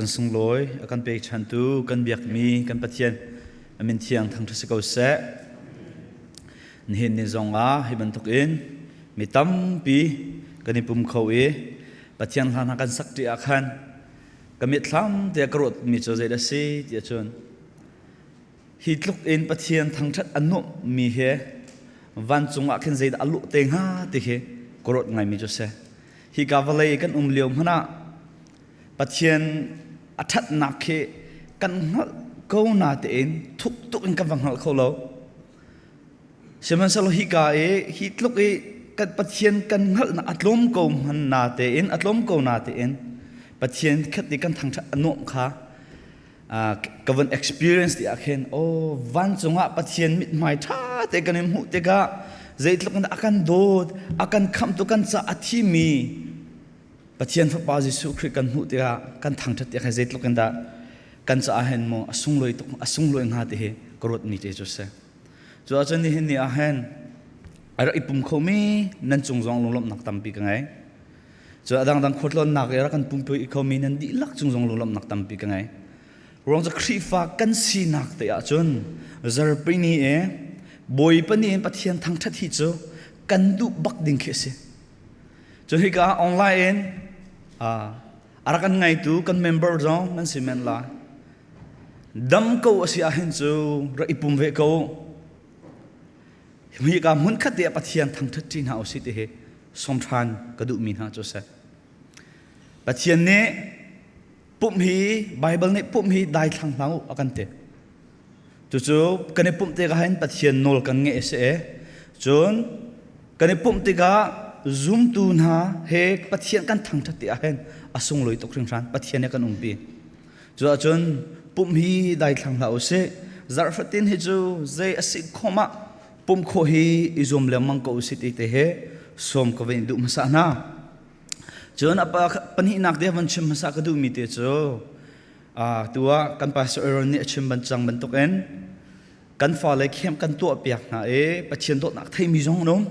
Kan sunglawi a kan pekchantu kan biakmi kan Pathian a min thiang thangṭhat si ko seh. Nihin ni zong ah hi bantukin mi tampi kan i pum kho i Pathian hla hna kan sak ṭi ah khan ka mitthlam te ka ruatmi cu zeidah a si ti ahcun hi tluk in Pathian thangṭhat a nuamhmi he vancung ah khin zeidah a luh te hnga ti khi ka ruat ngaimi cu a si. Hika vawlei kan um lio hmanh ah Pathian a ṭhatnak khi kan hngalh ko natein thuk tuk in kan va hngal kho lo. Sihmanhsehlaw hika i hi tluk i kan Pathian kan hngalhnak a tlawm ko hman natein a tlawm ko natein Pathian khat i kan thangṭhat a nuamh kha ka van experience ti ah khin oh vancung ah Pathian mithmai ṭha te kan in hmuh tikah zeitluk in a kan dawt a kan khamhtu kan ca a thimi Pathian Fapa Jesuh Khrih kan hmuh tikah kan thangṭhat tikah khan zeitluk in dah kan caah hin maw a sunglawi tuk a sunglawi hnga ti hi ka ruatmi te cu a si. Cu ahcun nihin ni ah hin a rak i pum khomi nan cung zong lunglawmhnak tampi ka ngei. Cu a dangdang khualtlawnnak i rak kan pumpi khomi nan dihlak cung zong lunglawmhnak tampi ka ngei. Ruang cu Khrihfa kan sinak te ahcun zarpi ni i Bawipa ni in Pathian thangṭhat hi cu kan duh bak ding khi a si. Cun hika online in a rak kan ngaitu kan member zong nan si men lai. Dam ko a si ahhin cu rak i pum ve ko. Hika hmun khat te ah Pathian thangṭhat ṭi hna usih ti hi sawm ṭhan ka duhmi hna cu a si. Pathian nih pumh hi Bible nih pumh hi daithlang hlah u a kan ti. Cucu kan i pumh tikah hin Pathian nawl kan ngeih a si i cun kan i pumh tikah zumtu hna he Pathian kan thangṭhat ti ahhin a sunglawi tuk hringhran Pathian he kan umpi. Cuahcun pumh hi daithlang hlah usih. Zarh fatin hi cu zei a si khom ah pumh khawh hi i zuam lengmang ko usih ti te he sawm ka van i duh hmasa hna. Cun a pahnihnak te van chim hmasa ka duhmi te cu Tu ah kan pastor Aaron nih a chim ban cang bantukin kan fale camp kan tuahpiak hna i Pathian dawtnak theimi zong an um.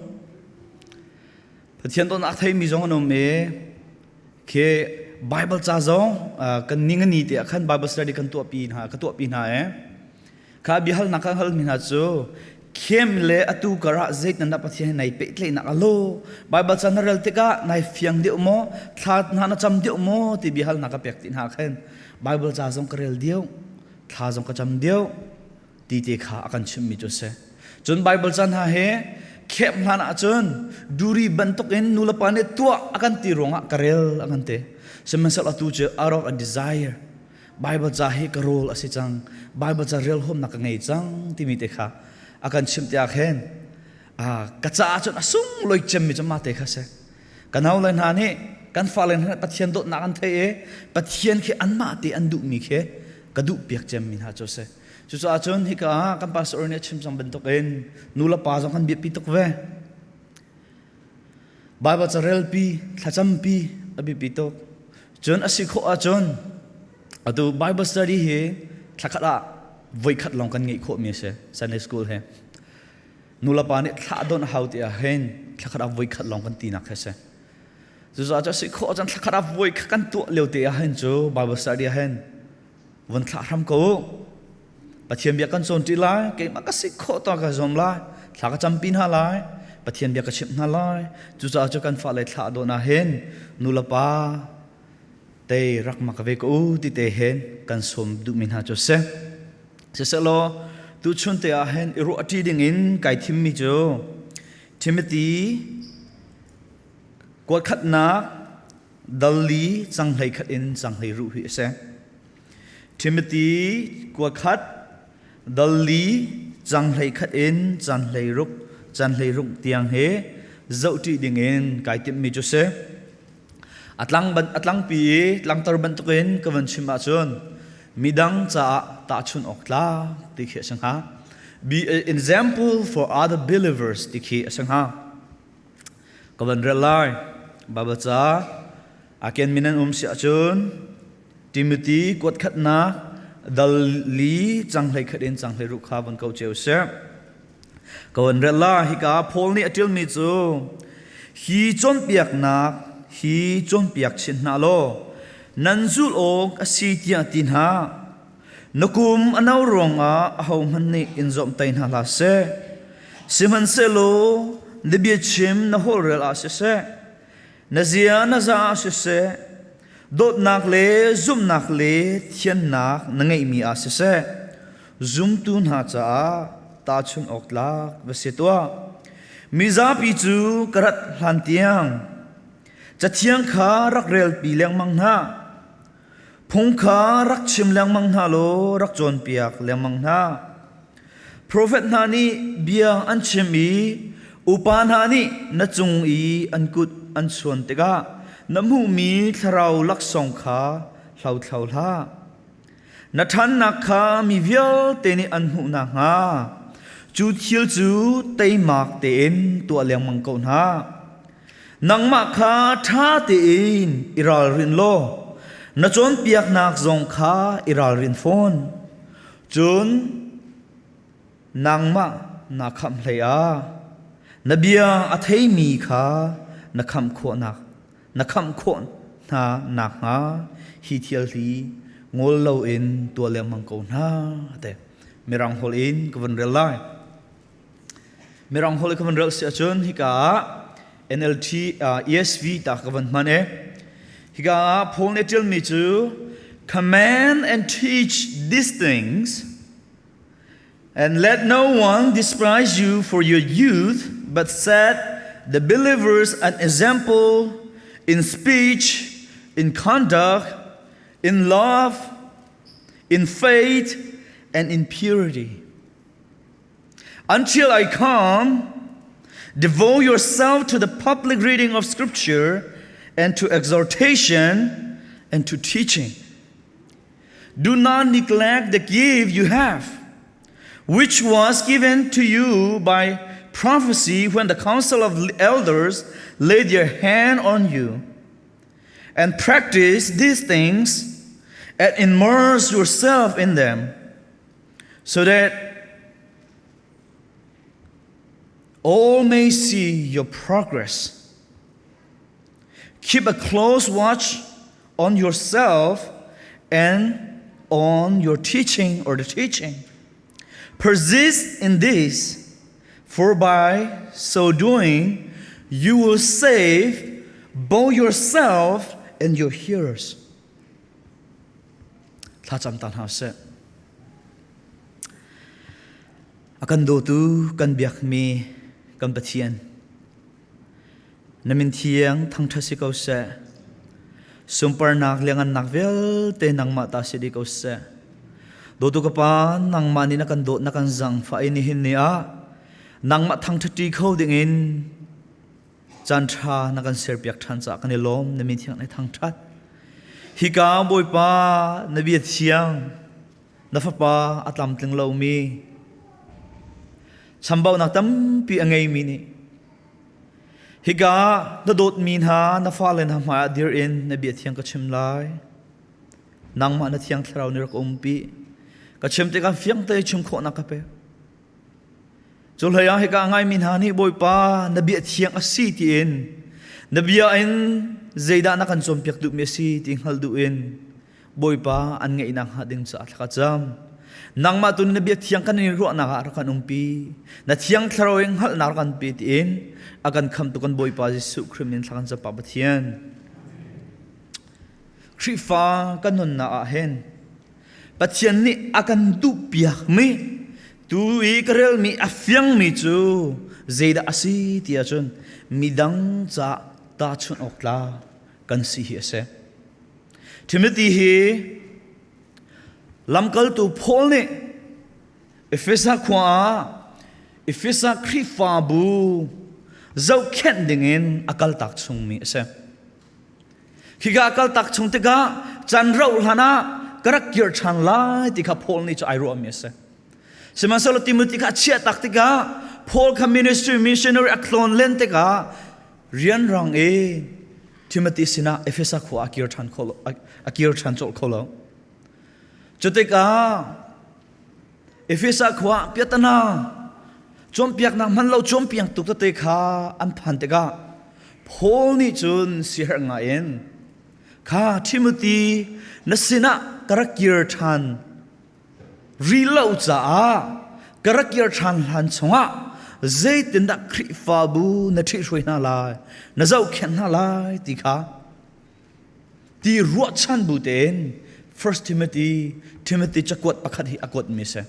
Pathian dawtnak theimi zong an um i khi Bible ca zong kan ning ani te ah khan Bible study kan tuahpi hna ka tuahpi hna e. Kha biahalnak kan halmi hna cu khem le atu karah zeitin dah Pathian he nai pehtlaihnak a lo Bible ca na rel tikah nai fiang deuh maw thla hna na cam deuh maw ti biahalnak ka pek ti hna khan Bible ca zong ka rel deuh thla zong ka cam deuh ti te kha a kan chimmi cu a si cun Bible ca hna he khem hlan ahcun duri bantukin nulepa nih tuah a kan ti ruangah ka rel a kan ti sihmanhsehlaw atu cu out of a desire Bible ca hi ka rawl a si cang Bible ca rel huamnak ka ngei cang timi te kha a kan chimh tiah khin ka caah cun a sunglawi cemmi cu mah te kha si ka nau le hna nih kan fale hna nih Pathian dawtnak an theih i Pathian khi anmah te an duhmi khi ka duh piak cemmi hna cu a si cucaah cun hika ah kan pastor nih a chim cang bantukin nu le pa zong kan biapi tuk ve Bible carelpi thlacampi a biapi tuk Cun a si khawh ahcun atu Bible study hi thlakhat ah voikhat lawng kan ngeih khawhmi a si Sunday school he. Nulepa nih thlah don a hau ti ah hin thlakhat ah voikhat lawng kan tinak hi a si. Cucaah cu a si khawh ahcun thlakhat ah voikhat kan tuah lio te ah hin cu Bible study ah hin vun thlah hram ko u. Pathian bia kan cawn ṭi lai, keimah ka si khawh tawk ka zuam lai, thla ka campi hna lai, Pathian bia ka chimh hna lai. Cucaah cu kan fale thlah dawh na hin nulepa te rak mak ve ko u ti te hin kan sawm duhmi hna cu si. Siselaw tuchun te ah hin i ruah ṭi ding in kai thimmi cu Timothy kuatkhatnak dal li cang hlei khat in cang hlei ruh hi a si. Timothy kuakhat dal li cang 11 in caan 16 caan 16 tiang he zohṭi dingin kai timhmi cu si. A tlang ban a tlangpi i tlangtar bantukin ka van chim ahcun midang caah tahchunh awk tlak ti khi a si hnga. Be an example for other believers ti khi a si hnga. Ka van rel lai. Bible ca a ken min an um si ahcun Timothy kuatkhatnak dal li cang 11 in cang 16 kha von ko cio seh. Ka van rel la hika Paul nih a ṭialmi cu hi cawnpiaknak hi cawnpiak chin hna law nan zulh awk a si tiah ti hna. Na kum a no ruangah ahohmanh nih in zawmhtaih hna hlah seh. Sihmanhsehlaw na biachim na holhrel ah siseh, na zia na za ah siseh, dawtnak le zumhnak le thiannak na ngeihmi ah siseh, zumtu hna caah tahchunh awk tlak va si tuah. Mizapi cu ka rat hlan tiang Cathiang kha rak relpi lengmang hna. Phung kha rak chim lengmang hna law rak cawnpiak lengmang hna. Profet hna nih bia an chim i upa hna nih na cung i an kut an chuan tikah na hmuhmi thlarau laksawng kha hlothlo hlah. Na ṭhannak kha mi vialte nih an hmuh nakhnga cu thil cu teimak tein tuah lengmang ko hna. Nangmah kha ṭha tein i ralrin law na cawnpiaknak zong kha i ralrin fawn. Cun nangmah naa khamh hlei ah na bia a theimi kha na khamh khawhnak na khamh khawh hna nakhnga hi thil hi ngol loin tuah lengmang ko hna te mirang holh in ka vun rel lai mirang holh ka vun rel si ahcun hika ah NLT uh, ESV ta ka van hman e hika ah Paul nih ṭialmi cu command and teach these things And let no one despise you for your youth, but set the believers an example in speech, in conduct, in love, in faith, and in purity. Until I come, devote yourself to the public reading of Scripture and to exhortation and to teaching. Do not neglect the gift you have, which was given to you by prophecy when the council of elders laid their hand on you. And practice these things and immerse yourself in them, so that all may see your progress. Keep a close watch on yourself and on your teaching or the teaching. Persist in this, for by so doing, you will save both yourself and your hearers. Thlacam ta hna seh. A kan dawtu kan biakmi kan Pathian. Na min thiang thangṭhat si ko seh. Sunparnak le ngannak vialte nangmah ta si dih ko seh. Dawtu ka Pa, nangmah nih na kan dawt na kan zangfah i nihin ni ah nangmah thangṭhat ṭi kho dingin caan ṭha na kan serpiak ṭhan caah kan i lawm na min thiang na thangṭhat. Hika Bawipa na bia thiang na fapa a tlamtling lomi chambaunak tampi a ngeimi nih Hika na dawtmi hna na fale hna hmaiah dir in na bia thiang ka chim lai. Nangmah na thiang thlarau nih rak umpi. Ka chim tikah fiang te chim khawhnak ka pek. Cu hlei ah hika ngaimi hna nih Bawipa na bia thiang a si tiin na bia in zeidah na kan cawnpiak duhmi a si ti hngalh duh in Bawipa an ngeihnak hnga ding caah thla ka cam. Nangmah tu na bia thiang kan in ruahnak ah rak kan umpi. Na thiang thlarau in hngalhnak rak kan pe tiin a kan khamtu kan Bawipa Jesuh Khrih min thla kan cam Pa Pathian. Khrihfa kan nunnak ah hin Pathian nih a kan duhpiakmi tu i ka relmi a fiangmi cu zeidah a si ti ahcun midang caah tahchunh awk tlak kan si hi a si. Timothy hi lamkaltu Paul nih Efesa khua ah Efesa Khrihfabu zohkhenh dingin a kaltak chungmi a si. Khika a kaltak chung tikah can rauh hlan ah ka rak kir ṭhan lai ti kha Paul nih cu ai ruahmi a si. Sihmanhsehlaw Timothy kha a chiah tak tikah Paul kha ministry missionary a tlawn len tikah rianrang i Timothy sinah Efesa khua a kir ṭhan kho lo, a kir ṭhan colh kho lo. Cu tikah Efesa khua piatana cawnpiaknak hman lo cawnpiak tuk tete kha an phan tikah Paul nih cun siaherh ngai in. Kha Timothy na sinah ka rak kir ṭhan ri lo caah ka rak kir ṭhan hlan chungah zeitindah Khrihfabu na ṭhihhruai hna lai, na zohkhenh hna lai ti kha ti ruahchan bu tein First Timothy Timothy cakuat pakhat hi a kuatmi a si.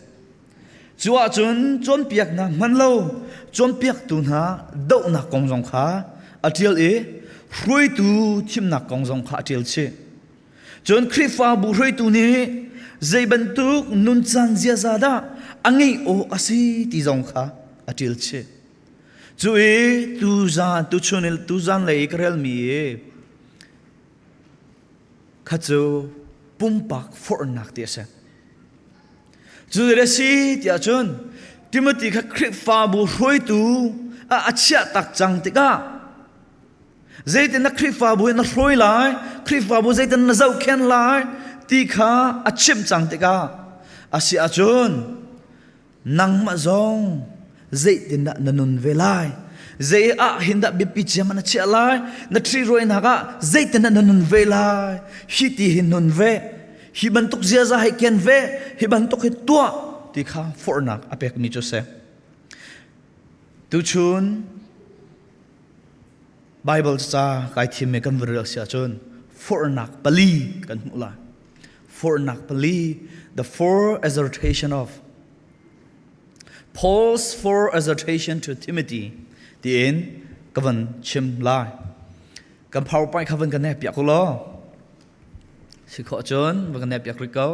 Cu ahcun cawnpiaknak hman lo cawnpiaktu hna dohnak kong zong kha a ṭial i hruaitu thimnak kong zong kha a ṭial chih. Cun Khrihfabu hruaitu nih zei bantuk nuncan ziaza dah a ngeih awk a si ti zong kha a ṭial chih. Cu i tuzan tuchun i tuzan lei i ka relmi i kha cu pumpak forhnak ti a si. Cu a si tiah cun Timothy kha Khrihfabu hruaitu ah a chiah tak cang tikah zeitin na Khrihfabu hi na hruai lai, Khrihfabu zeitin na zohkhenh lai ti kha a chimh cang tikah a si ahcun nangmah zong zeitindah na nun ve lai zei ah hin dah biapi ciam na chiah lai na ṭhiruainak ah zeitindah na nun ve lai hi ti hin nun ve hi bantuk ziaza hei ken ve hi bantuk hi tuah ti kha forhnak a pekmi cu si tuchun Bible ca kai thim mi kan vun rel si ahcun forhnak pali kan hmuh lai forhnak pali the four exhortation of Paul's four exhortation to Timothy tiin ka van chim lai. Kan PowerPoint kha van ka nek piak law. Si khawh cun van ka nek piak rih ko.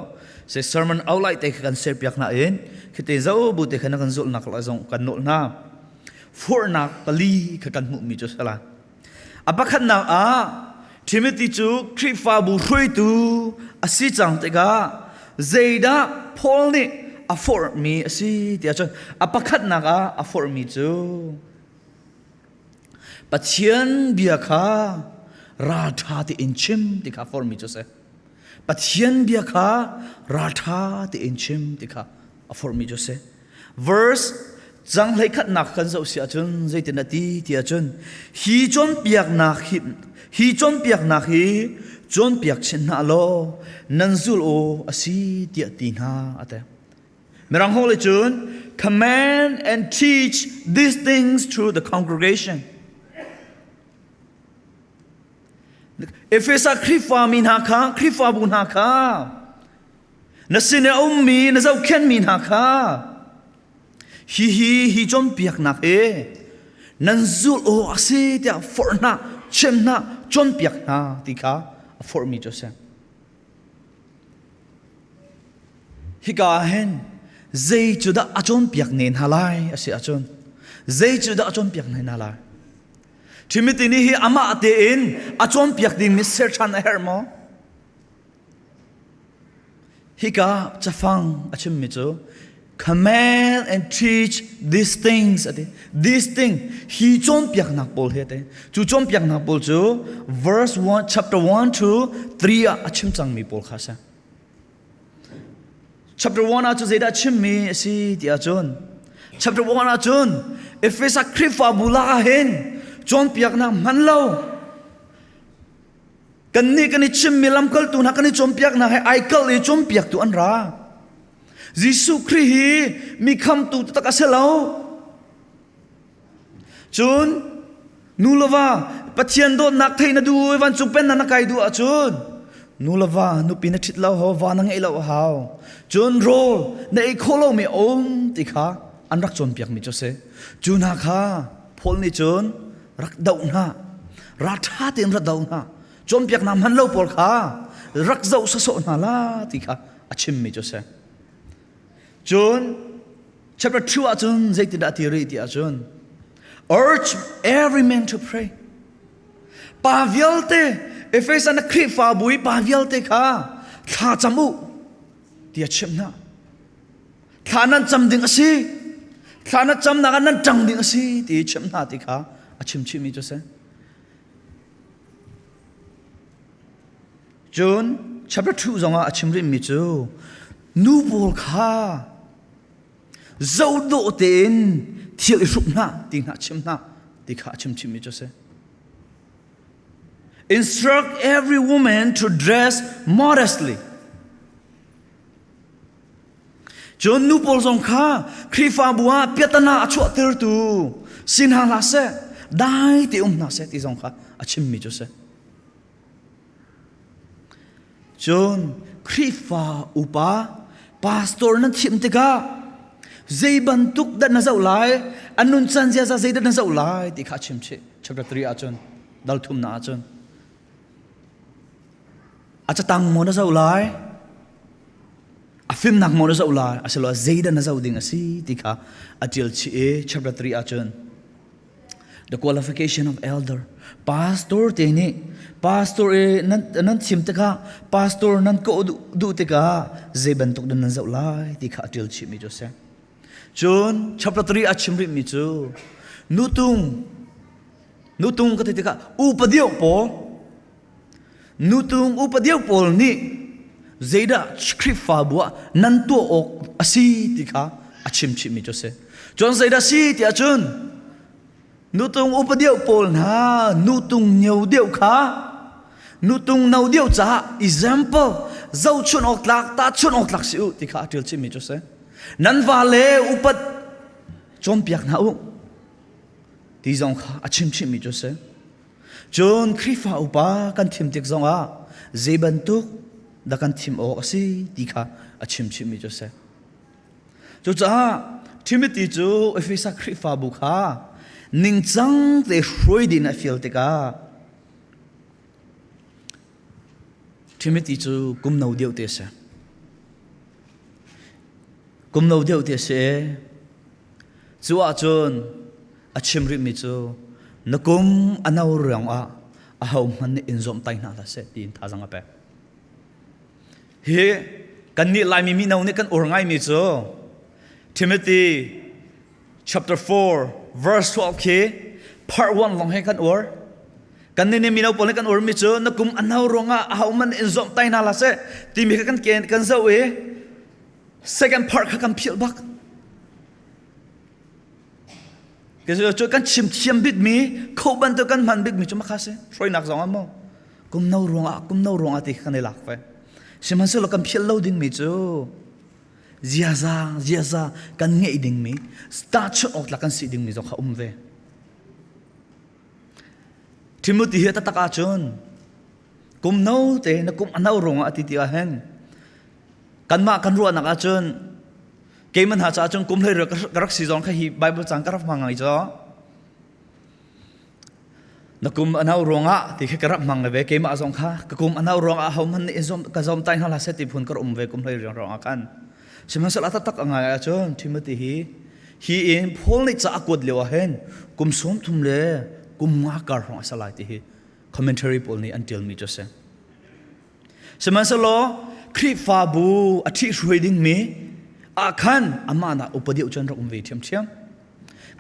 Se sermon outline te kha kan share piak hna in khite zo bu te kha na kan zulh nak la zong kan nolh hna. Forhnak pali kha kan hmuh mi cu sala. A pakhatnak ah Timothy cu Khrihfabu hruaitu a si cang tikah zeidah Paul nih a forhmi a si tiah cun a pakhatnak ah a forhmi cu Pathian bia kha ralṭha tein chim ti kha a forhmi cu a si. Pathian bia kha ralṭha tein chim ti kha a forhmi cu a si. Verse cang hleikhatnak kan zoh si ahcun zeitin a ti ti ahcun hi cawnpiaknak hi hi cawnpiaknak hi cawnpiak chin hna law nan zul aw a si tiah ti hna a ti. Mirang holh cun command and teach these things to the congregation. Efesa Khrihfami hna kha Khrihfabu hna kha Na sin i a ummi na zohkhenhmi hna kha hihi hi cawnpiaknak hi nan zulh awk a si tiah forh hna, chim hna, cawnpiak hna ti kha a forhmi cu a si. Hika ah hin zei cu dah a cawnpiak ne hna lai a si ahcun zei cu dah a cawnpiak ne hna lai? Timothy nih hi amah tein a cawnpiak dingmi ser ṭhan a herh maw? Hika cafang a chimmi cu command and teach these things ati. These thing hi cawnpiaknak pawl hi ati. Cu cawnpiaknak pawl cu verse 1 chapter 1 to 3 ah a chim cangmi pawl kha si. Chapter 1 ah cu zeidah chimmi a si ti ahcun chapter 1 ah cun Efesa Khrihfabu lak ah hin cawnpiaknak hman lo Kannih kan i chimmi lamkaltu hna kan i cawnpiaknak he ai kalh i cawnpiaktu an ra. Jesuh Khrih hi mi khamtu taktak a si lo. Cun nu le va Pathian dawtnak theih na duh i vancung pennak na kai duh ahcun nu le va nupi na ṭhit lo hau va na ngeih lo a hau. Cun rawl na ei khawh lomi a um ti kha an rak cawnpiakmi cu a si. Cu hna kha Paul nih cun rak doh hna ralṭha tein rak doh hna cawnpiaknak hman lo pawl kha rak zoh sawsawh hna la ti kha a chimmi cu a si cun chapter 2 ahcun zeitindah a ti rih ti ahcun urge every man to pray pa vialte Efesan na Khrihfabu i pa vialte kha thla cam u ti a chimh hna Thla nan cam ding a si. Thla na camnak ah nan ṭang ding a si ti chimh hna ti kha a chim chihmi cu a si. Cun chapter 2 zongah a chim rihmi cu nu pawl kha zohdawh tein thil i hruk hna ti hna chim hna ti kha a chim chihmi cu a si. Instruct every woman to dress modestly. Cun nu pawl zong kha Khrihfabu ah piatana a chuahtertu si hna hlah seh, dai te um hna seh ti zong kha a chimmi cu si. Cun Khrihfa upa pastor nan thim tikah zei bantuk dah na zoh lai, an nuncan ziaza zei dah na zoh lai ti kha a chim chih. Chapter 3 ahcun dal thumnak ahcun a catang maw na zoh lai, a fimnak maw na zoh lai, asiloah zeidah na zoh ding a si ti kha a ṭial chih i chapter 3 ahcun the qualification of elder pastor te nih pastor i nan nan thim tikah pastor nan kawh duh, duh tikah zei bantuk dah nan zoh lai ti kha a ṭial chihmi cu a si cun chapter 3 a chim rihmi cu nutung nutung ka ti tikah upa deuh pawl Nutung upa deuh pawl nih zeidah Khrihfabu ah nan tuah awk a si ti kha a chim chihmi cu a si. Cun zeidah si ti ahcun nutung upa deuh pawl hna nutung nio deuh kha nutung no deuh caah example zohchunh awk tlak tahchunh awk tlak si u ti kha a ṭial chihmi cu a si. Nan vale upat cawnpiak hna u ti zong kha a chim chihmi cu a si. Cun Khrihfa upa kan thim tik zongah zei bantuk dah kan thim awk a si ti kha a chim chihmi cu a si. Cucaah Timothy cu Efesa Khrihfabu kha ningcang te hruai ding a fial tikah Timothy cu kum no deuh te a si. Kum no deuh te a si. Cu ahcun a chim rihmi cu na kum a no ruangah ahohmanh nih in zawmhtai hna hlah seh tiin thazaang a pek. Hi kannih Laimi mino nih kan ur ngaimi cu Timothy chapter 4 verse 12 khi part 1 lawng he kan ur. Kannih nih mino pawl nih kan urmi cu na kum a no ruangah ahohmanh nih in zawmhtai hna hlah seh timi kha kan ken kan zoh i second part kha kan philh bak. Cu kan chim thiam bikmi kho bantuk kan hman bikmi cu makha si hruainak zong ah maw kum no ruangah kum no ruangah ti kan i lak ve sihmanhsehlaw kan phial lo dingmi cu ziaza ziaza kan ngeih dingmi tahchunh awk tlak kan si dingmi zong kha um ve Timothy hi taktak ahcun kum no te na kum a no ruangah ati ti ah hin kanmah kan ruahnak ahcun keimah hna caah cun kum hlei ka rak si zong kha hi Bible cang ka rak hmang ngai cu na kum a no ruangah ti khi ka rak hmang ve keimah zong kha ka kum a no ruangah ho hmanh nih ka zom tai hna hlah seh ti phun ka um ve kum hlei ruangah khan sihmanhsehlaw taktak a ngai ahcun Timothy hi hi in Paul nih ca a kuat lio ah hin kum 30 le kum nga kar hrawng a sa lai ti hi commentary pawl nih an ṭialmi cu a si Sihmanhsehlaw Khrihfabu a ṭhihruai dingmi ah khan amah nak upa deuh cu an rak um ve ṭhiamṭhiam.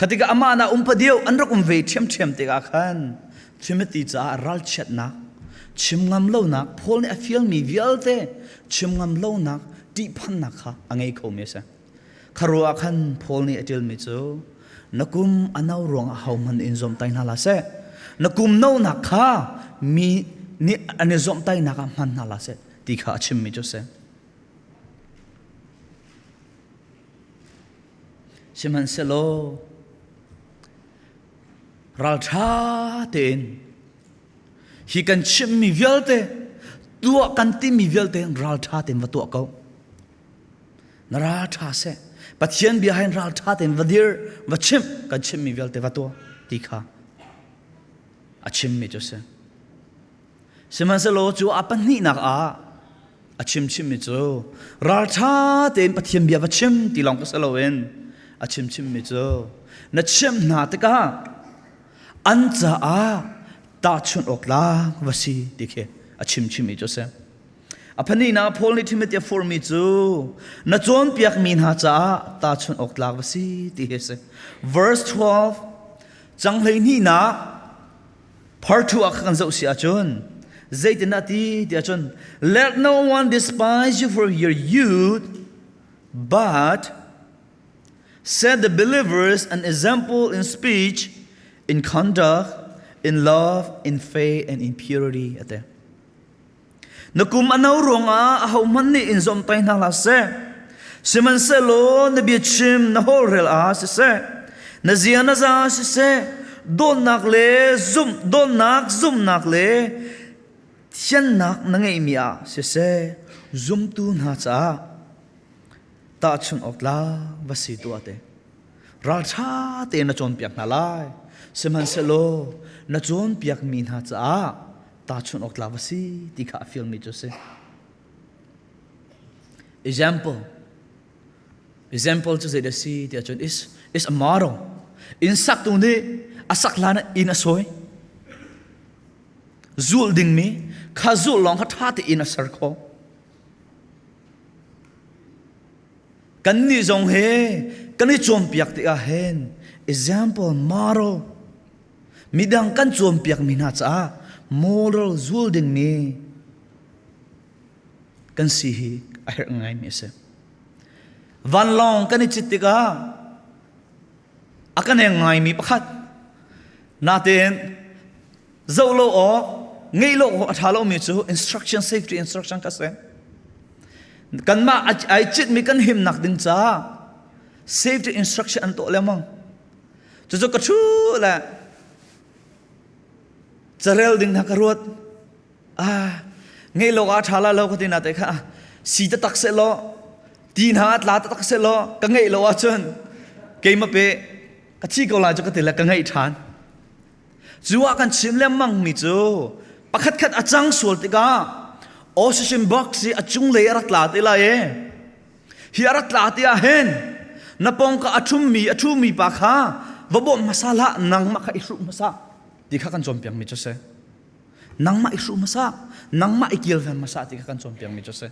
Kha tikah amah nak upa deuh an rak um ve ṭhiamṭhiam tikah khan Timothy caah ralchiatnak, chim ngam lonak, Paul nih a fialmi vialte chim ngam lonak, ṭihphannak kha a ngei khomi a si. Kharuah ah khan Paul nih a ṭialmi cu na kum a no ruangah hohmanh in zawmtai hna hlah seh. Na kum nonak kha mi nih an i zawmhtainak ah hman hna hlah seh ti kha a chimmi cu a si. Sihmanhsehlaw ralṭha tein hi kan chimmi vialte tuah kan timi vialte ralṭha tein va tuah ko. Na ral ṭha seh. Pathian bia hin ral ṭha tein va dir, va chimh, kan chimmi vialte va tuah ti kha a chimmi cu a si. Sihmanhsehlaw cu a pahnihnak ah a chim chimmi cu ralṭha tein Pathian bia va chim ti lawng ka si loin a chim chimmi cu na chimh hna tikah an caah tahchunh awk tlak va si ti khi a chim chimmi cu a si. A phanihnak Paul nih Timothy a forhmi cu na cawnpiakmi hna caah tahchunh awk tlak va si ti hi a si. Verse 12 cang hleihnihnak part 2 ah kan zoh si ahcun zeitin dah ti ti ahcun let no one despise you for your youth but set the believers an example in speech in conduct. In love, in faith, and in purity a ti. Na kum a no ruangah ahohmanh nih in zomhtaih hna hlah seh. Sihmanhsehlaw na biachim na holhrel ah siseh, na zia na za siseh, dawtnak le zumh dawtnak zumhnak le thiannak na ngeihmi ah siseh, zumtu hna caah tahchunh awk tlak va si tuah te. Ralṭha tein na cawnpiak hna lai. Sihmanhsehlaw na cawnpiakmi hna caah tahchunh awk tlak a si ti kha a fiangmi cu a si. Example. Example cu zeidah a si tiah cun is is a model. Inn saktu nih a sak hlan ah inn a sawi. Zulh dingmi kha zulh lawng kha ṭha tein a ser khawh. Kannih zong he kan i cawnpiak tikah hin example model midang kan cawnpiakmi hna caah moral zul dingmi kan si hi a herh ngaimi a si. Vanlawng kan i cit tikah a kan eng ngaimi pakhat natein zoh lo awk ngeih lo awk a ṭha lomi cu instruction safety instruction kha si. Kanmah ai citmi kan himnak ding caah safety instruction an tuah lengmang. Cucu ka ṭhu le carel ding hna ka ruat. Ah, ngeih lo ah ṭha la lo ka ti na te kha si taktak seh law ti hna tla taktak seh law ka ngeih lo ahcun keimah pe ka thi ko lai cu ka ti le ka ngeih ṭhan. Cu ah kan chim lengmang mi cu pakhatkhat a cang sual tikah oxygen box hi a cunglei a rak tla te lai e. Hi a rak tla ti ah hin na pawngka a ṭhummi a ṭhumi pa kha va bawmh hmasa hlah nangmah kha i hruh hmasa ti kha kan cawnpiak mi cu si. Nangmah i hruh hmasa, nangmah i kilven hmasa ti kha kan cawnpiak mi cu si.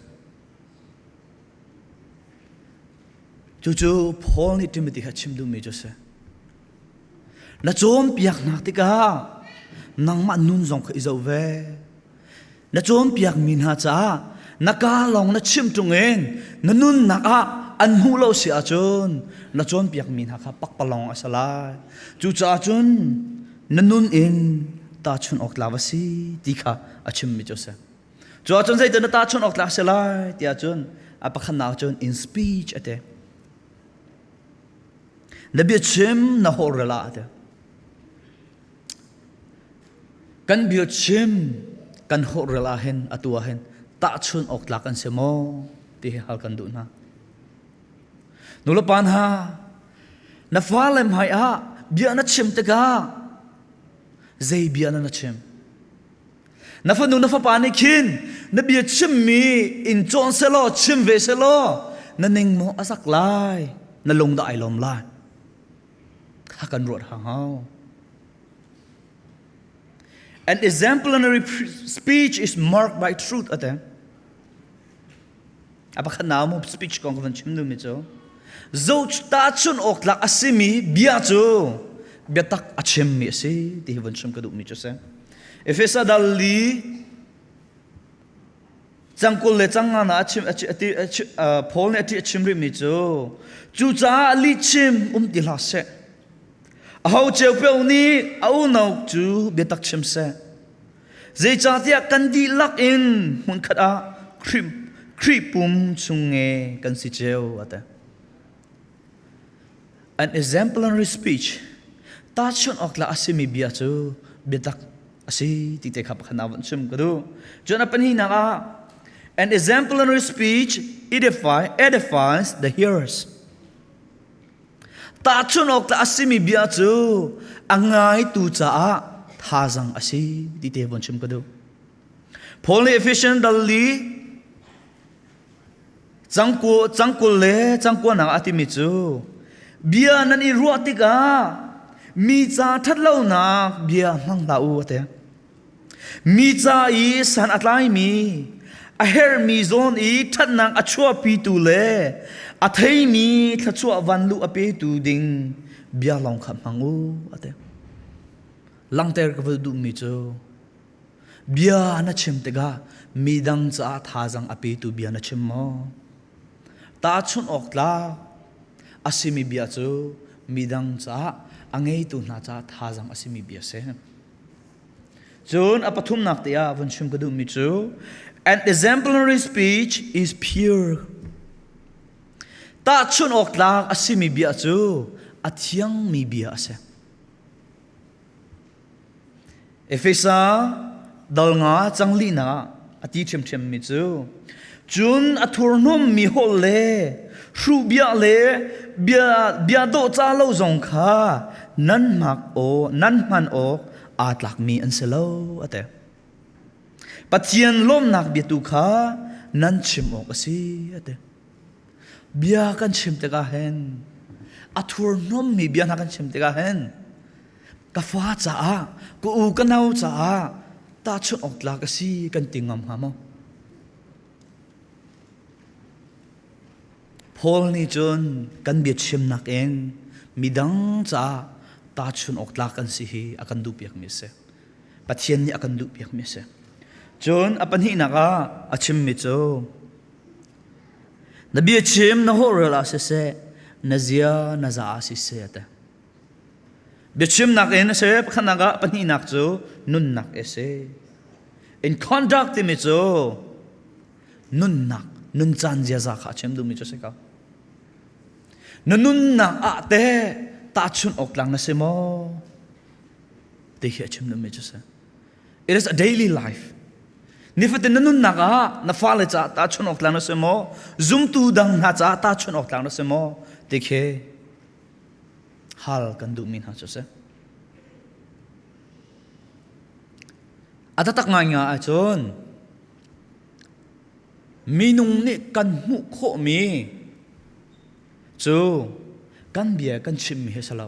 Cucu Paul nih Timothy kha chim duhmi cu si. Na cawnpiaknak tikah nangmah nun zong kha i zoh ve. Na cawnpiakmi hna caah na kaa lawng na chim ṭung in na nunnak ah an hmuh lo si ahcun na cawnpiakmi hna kha pakpalawng a si lai. Cucaah cun na nun in tahchunh awk tlak a si ti kha a chimmi cu a si. Cu ahcun zeitin na tahchunh awk tlak a si lai ti ahcun a pakhatnak cun in speech a ti. Na biachim na holhrel ah a ti. Kan biachim kan holhrel ah hin atu ah hin tahchun awk tlak an si maw ti hi hal kan duh hna. Nulepa hna, na fale hmai ah bia na chim tikah zei bia na na chim? Na fanu na fapa nih khin na bia chimmi in cawn selaw chim ve selaw na ning maw a zak lai na lung dah ai lawm lai kha kan ruat hau. An exemplary speech is marked by truth ate. A pakhat na mu speech kong ka van chim duhmi cu zo tahchun awk tlak a simi bia cu biatak a chimmi a si ti hi van chim ka duhmi cu si. Efesa dal li cangkul le cangnga na a chim Paul nih a ti a chim rihmi cu cucaah lihchim um ti hlah seh aho cio paoh nih a unau cu biatak chim seh zeicahtiah kan dihlak in hmunkhat ah Khrih Khrih pum chung nge kan si cio a ti An exemplary speech tahchunh awk tlak a simi bia cu biatak a si ti te kha pakhat na van chim ka duh. Cun a pahnihnak ah an exemplary speech edify, edifies the hearers. Tahchunh awk tlak a simi bia cu a ngaitu caah thazang a si ti te von chim ka duh. Paul nih Ephesians dal li Cangku, cangkul le cangkuanak a timi cu bia nan i ruah tikah mi ca ṭhatlonak bia hmang hlah u a ti. Mi ca i san a tlaimi, a herhmi zawn i ṭhatnak a chuahpitu le a theimi thluachuah vanluh a petu ding bia lawng kha hmang u a ti. Langhter ka va duhmi cu Bia na chim tikah midang caah thazaang a petu bia na chim maw? Tahchunh awk tlak a simi bia cu midang caah a ngeitu hna caah thazaang a simi bia a si. Cun a pathumnak te ah vun chim ka duhmi cu an exemplary speech is pure. Tahchunh awk tlak a simi bia cu a thiangmi bia a si. Efesa dal nga cang linak ah a ti ṭhiamṭhiammi cu cun a thurhnawmmi holh le hruhbia le bia bia dawhcah lo zong kha nan hmak aw nan hman awk aa tlakmi an si lo a ti. Pathian lawmnak bia tu kha nan chim awk a si a ti. Bia kan chim tikah hin a thurhnawmmi bia hna kan chim tikah hin ka fa caah ka u ka nau caah tahchunh awk tlak a si kan ti ngam hnga maw? Paul nih cun kan biachimnak in midang caah tahchunh awk tlak kan si hi a kan duhpiakmi a si. Pathian nih a kan duhpiakmi a si. Cun a pahnihnak ah a chimmi cu na biachim na holhrel ah siseh na zia na za ah siseh a ti. Biachimnak in a si, pakhatnak ah pahnihnak cu nunnak a si. In conduct timi cu nunnak, nuncaan ziaza kha a chim duhmi cu a si ko. Na nunnak ah teh tahchunh awk tlang na si maw? Ti khi a chim duhmi cu a si. It is a daily life. Nifatin na nunnak ah na fale caah tahchunh awk tlang na si maw? Zumtu dang hna caah tahchunh awk tlang na si maw? Ti khi hal kan duhmi hna cu a si. A taktak ngaingai ahcun minung nih kan hmuh khawhmi cu kan bia kan chimmi hi a si lo.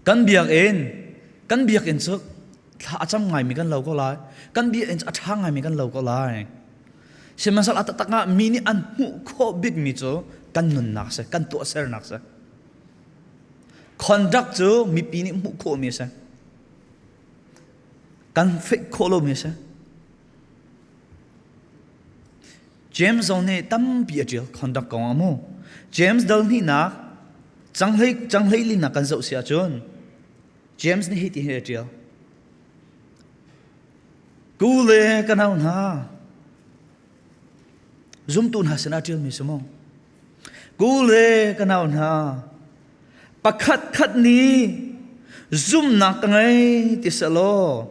Kan biakinn kan biakinn cu thla a cam ngaimi kan lo ko lai. Kan biakinn cu a ṭha ngaimi kan lo ko lai. Sihmanhsehlaw a taktak ah mi nih an hmuh khawh bikmi cu kan nunnak si, kan tuahsernak si. Conduct cu mipi nih hmuh khawhmi a si. Kan fake khawh lomi a si. James zong nih tampi a ṭial conduct kong ah mu. James dal hnihnak canghlei canghlei linak kan zoh si ahcun James nih hi ti hi a ṭial. Ku le ka nau hna zumtu hna sinah ṭialmi si maw? Ku le ka nau hna pakhat khat nih zumhnak ka ngei ti selaw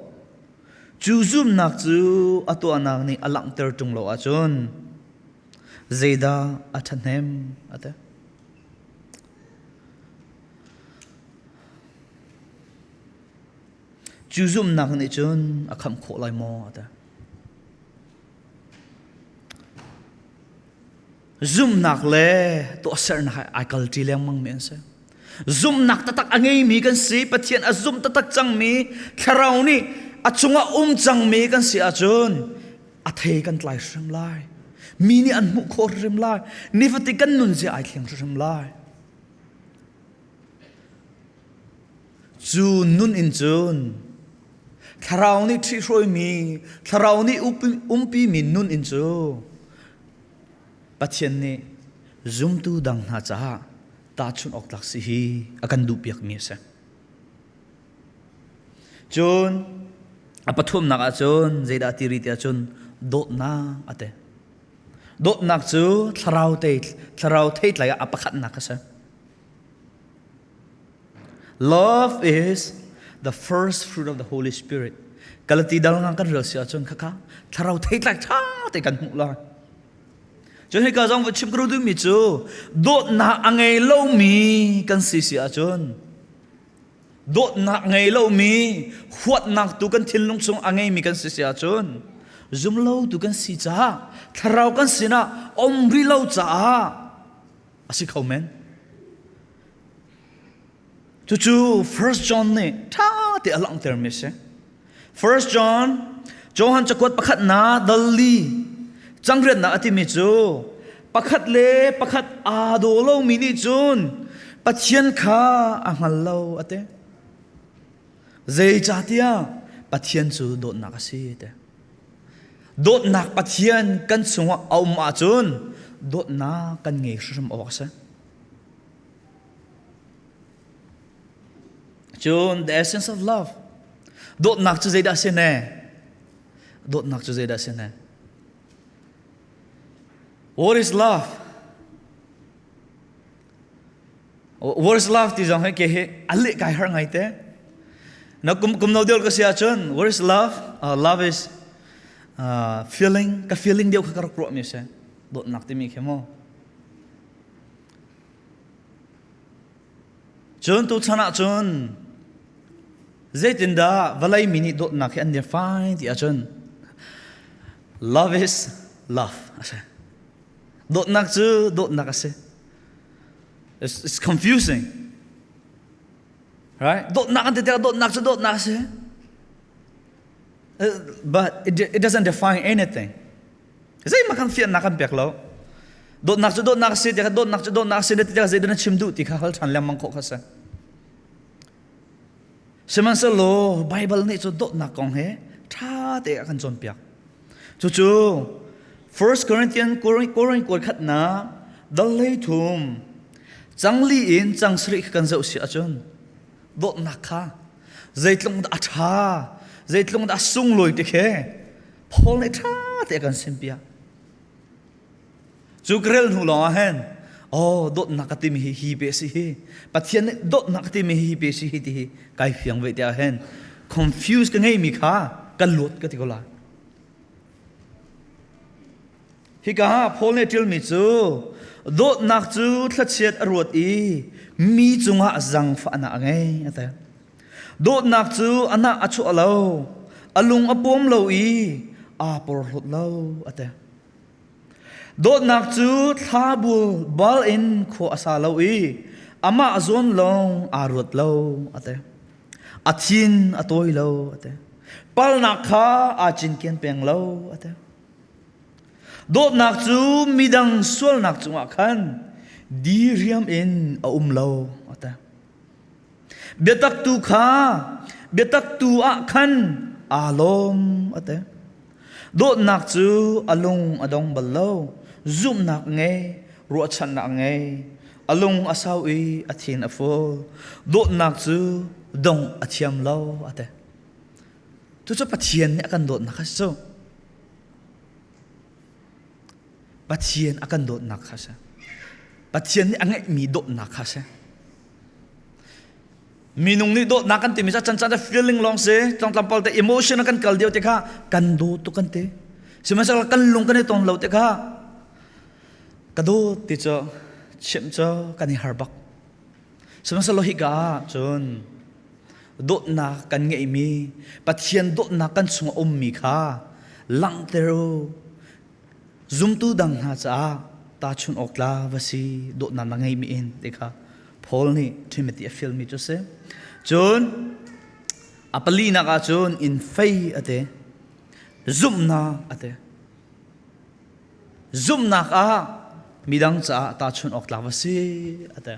cu zumhnak cu a tuahnak nih a langhter ṭung lo ahcun zeidah a ṭhahnem a ti. Cu zumhnak nih cun a khamh khawh lai maw? A ti. Zumhnak le tuahsernak he ai kalṭi lengmangmi an si. Zumhnak taktak a ngeimi kan si, Pathian a zum taktak cangmi, Thlarau nih a cungah um cangmi kan si ahcun a thei kan tlai hrim lai. Mi nih an hmuh khawh hrim lai. Nifatin kan nunzia ai thleng hrim lai. Cu nun in cun thlarau nih ṭhihruaimi, thlarau nih umpimi nun in cu Pathian nih zumtu dang hna caah tahchunh awk tlak si hi a kan duhpiakmi a si. Cun a pathumnak ah cun zeidah ti rih ti ahcun dawtnak a ti. Dawtnak cu thlarau te thlarau theitlai ah a pakhatnak a si. Love is the first fruit of the Holy Spirit. Galati dal nga kan rel si ahcun khakha thlarau theitlai ṭha te kan hmuh lai. Cun hika zong va chim ka duhmi cu dawtnak a ngei lomi kan si si ahcun dawtnak ngei lomi huatnak tu kan thinlung chung a ngeimi kan si si ahcun zumlo tu kan si caah thlarau kan sinah om rih lo caah a si kho men. Cucu First John nih ṭha te a langhtermi a si. First John, Johan cakuat pakhatnak dal li cangriatnak a timi cu pakhat le pakhat aa daw lomi nih cun Pathian kha a hngal lo a ti. Zeicahtiah Pathian cu dawtnak a si a ti. Dawtnak Pathian kan chungah a um ahcun dawtnak kan ngei hrimhrim awk a si. Cun the essence of love. Dawtnak cu zeidah a si ne? Dawtnak cu zeidah a si ne? What is love? What is love ti zong hi ke hi a leh kai har ngai te. Na kum kum no deuh ka si ahcun what is love? Love is feeling ka feeling deuh kha ka rak ruah mi si. Dawtnak timi khi mu. Cun tuchan ahcun zeitindah vawlei mi nih dawtnak hi an define ti ahcun love is love a si. Dawtnak cu dawtnak a si. It's, it's confusing. Right? Dawtnak an ti tikah dawtnak cu dawtnak a si. But it, it doesn't define anything. Zeihmah kan fiannak kan pek lo. Dawtnak cu dawtnak a si ti kha dawtnak cu dawtnak a si ti kha zeidah na chim duh ti kha hal ṭhan lengmang khawh kha si. Sihmanhsehlaw Baibal nih cu dawtnak kong he ṭha te a kan cawnpiak. Cucu 1 Corinthians Korin kuat khatnak dal hlei thum cang li in cang sarih kha kan zoh si ahcun dawtnak kha zeitluk dah a ṭha zeitluk dah a sunglawi ti khi Paul nih ṭha te a kan simpiak. Cu ka rel hnu lawng ah hin oh dawtnak ka timi hi hi pe si hi Pathian nih dawtnak ka timi hi hi pe si hi ti hi kai fiang ve tiah hin confuse ka ngeimi kha ka luat ka ti ko lai. Hika Paul nih ṭialmi cu dawtnak cu thlachiat a ruat i mi cungah zangfahnak a ngei a ti. Dawtnak cu a nah a chuah lo, a lung a puam lo i aa porhlawt lo a ti. Dawtnak cu thlabul bal in khua a sa lo i amah zawn lawng aa ruat lo a ti. A thin a tawi lo a ti. Palnak kha aa cinken peng lo a ti. Dawtnak cu midang sualnak cungah khan diriam in a um lo a ti. Biatak tu kha biatak tu ah khan aa lawm a ti. Dawtnak cu a lung a dong bal lo. Zumhnak ngei, ruahchannak ngei. A lung a sau i a thin a ful. Dawtnak cu dongh a thiam lo a ti. Cucu Pathian nih a kan dawtnak a si cu. Pathian a kan dawtnak kha a si. Pathian nih a ngeihmi dawtnak kha a si. Minung nih dawtnak kan timi cu can can feeling lawng si, tlangtlampal te emotion kan kal deuh te kha kan daw tuk kan ti. Sihmanhsehlaw kan lung kan i ton lo te kha ka dawt ti cu chimh cu kan i har bak. Sihmanhsehlaw hika ah cun dawtnak kan ngeihmi Pathian dawtnak kan chungah ummi kha langhter u. Zumtu dang hna caah tahchunh awk tla va si dawtnak na ngeimi in ti kha Paul nih Timothy a fialmi cu a si. Cun a palinak ah cun in fei a ti, zumhnak a ti. Zumhnak ah midang caah tahchunh awk tlak va si a ti.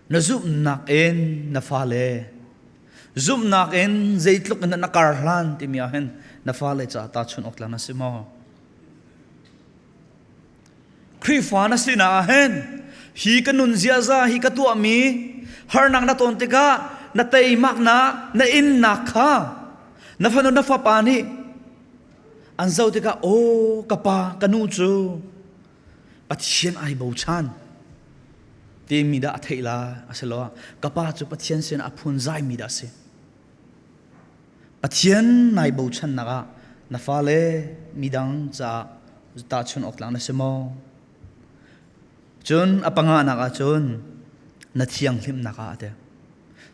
Na zumhnak in na fale Zumhnak in zeitluk in na kar hlan timi ah hin na fale caah tahchunh awk tlak na si maw? Khrihfa na si na ah hin hi ka nun ziaza hi ka tuahmi harnak na ton tikah na teimaknak na innak kha na fanu na fapa nih an zoh tikah aw ka pa ka nu cu Pathian ai bochan timi dah a theih la asiloah ka pa cu Pathian sin a phunzai mi dah a si Pathian nai bochannak ah na fale midang caah tahchun awk tlak na si maw cun a panganak ah cun na thianghlimnak ah a ti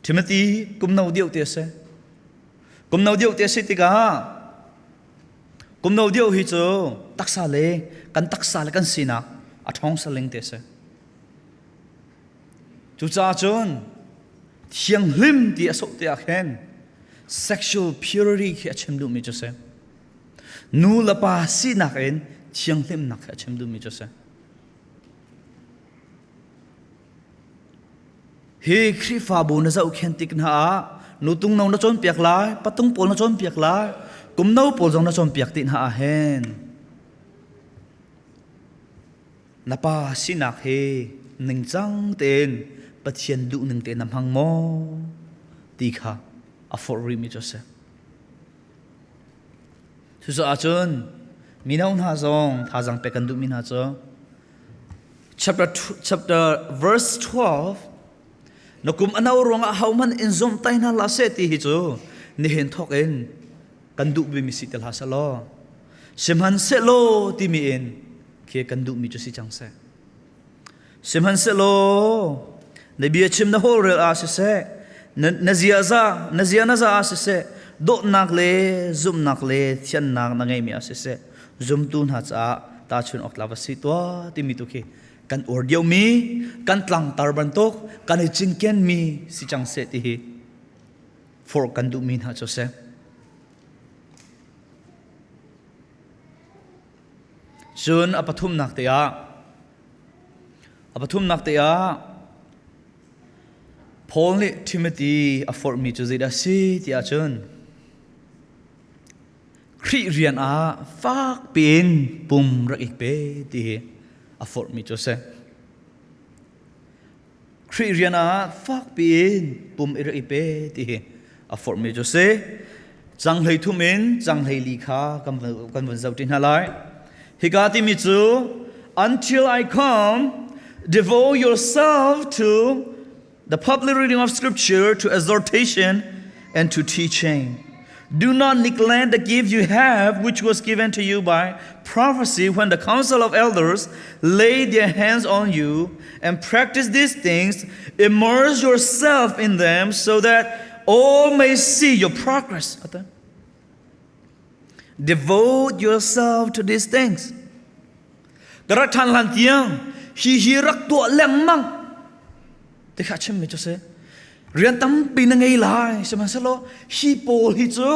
Timothy kum no deuh te a si kum no deuh te a si tikah Kum no deuh hi cu taksa le kan taksa le kan sinak a ṭhawng saling te a si. Cucaah cun thianghlim ti a sawh te ah khin sexual purity khi a chim duhmi cu a si. Nu le pa sinak in thianghlimnak khi a chim duhmi cu a si. Hi Khrihfabu na zohkhenh tik hna ah nutung no na cawnpiak lai, patung pawl na cawnpiak lai, kum no pawl zong na cawnpiak ti hna ah hin na pa sinak hi ningcang tein Pathian duhning tein na hmang maw? ti kha a forh rihmi cu a si. Cucaah cun mino hna zong thazaang pek kan duhmi hna cu chapter chapter verse 12 na kum a no ruangah hohmanh in zomhtai hna hlah seh ti hi cu nihin thawk in kan duhmi si ti hlah selaw sihmanhsehlaw timi in khi kan duhmi cu si cang seh. Sihmanhsehlaw na biachim na holhrel ah siseh, na, na ziaza na zia na za ah siseh, dawtnak le zumhnak le thiannak na ngeihmi ah siseh, zumtu hna caah tahchun awk tlak va si tuah timi tu khi kan uar deuhmi, kan tlangtar bantuk, kan i cinkenmi si cang seh ti hi forh kan duhmi hna cu si. Cun a pathumnak te ah a pathumnak te ah Paul nih Timothy a forhmi cu zeidah a si ti ahcun Khrih rian ah fak piin pum rak i pe ti hi a forhmi cu a si. Khrih rian ah fakpi in pum i rak i pe ti hi a forhmi cu si. Cang hlei thum in cang hlei li kha kan kan vun zoh ṭi hna lai. Hika timi cu until I come, devote yourself to the public reading of scripture, to exhortation and to teaching. Do not neglect the gift you have, which was given to you by prophecy when the council of elders laid their hands on you, and practice these things. Immerse yourself in them so that all may see your progress. Devote yourself to these things. Ka rak ṭhan hlan tiang hi hi rak tuah lengmang ti kha chimmi cu si. Rian tampi na ngei lai sihmanhsehlaw hi pawl hi cu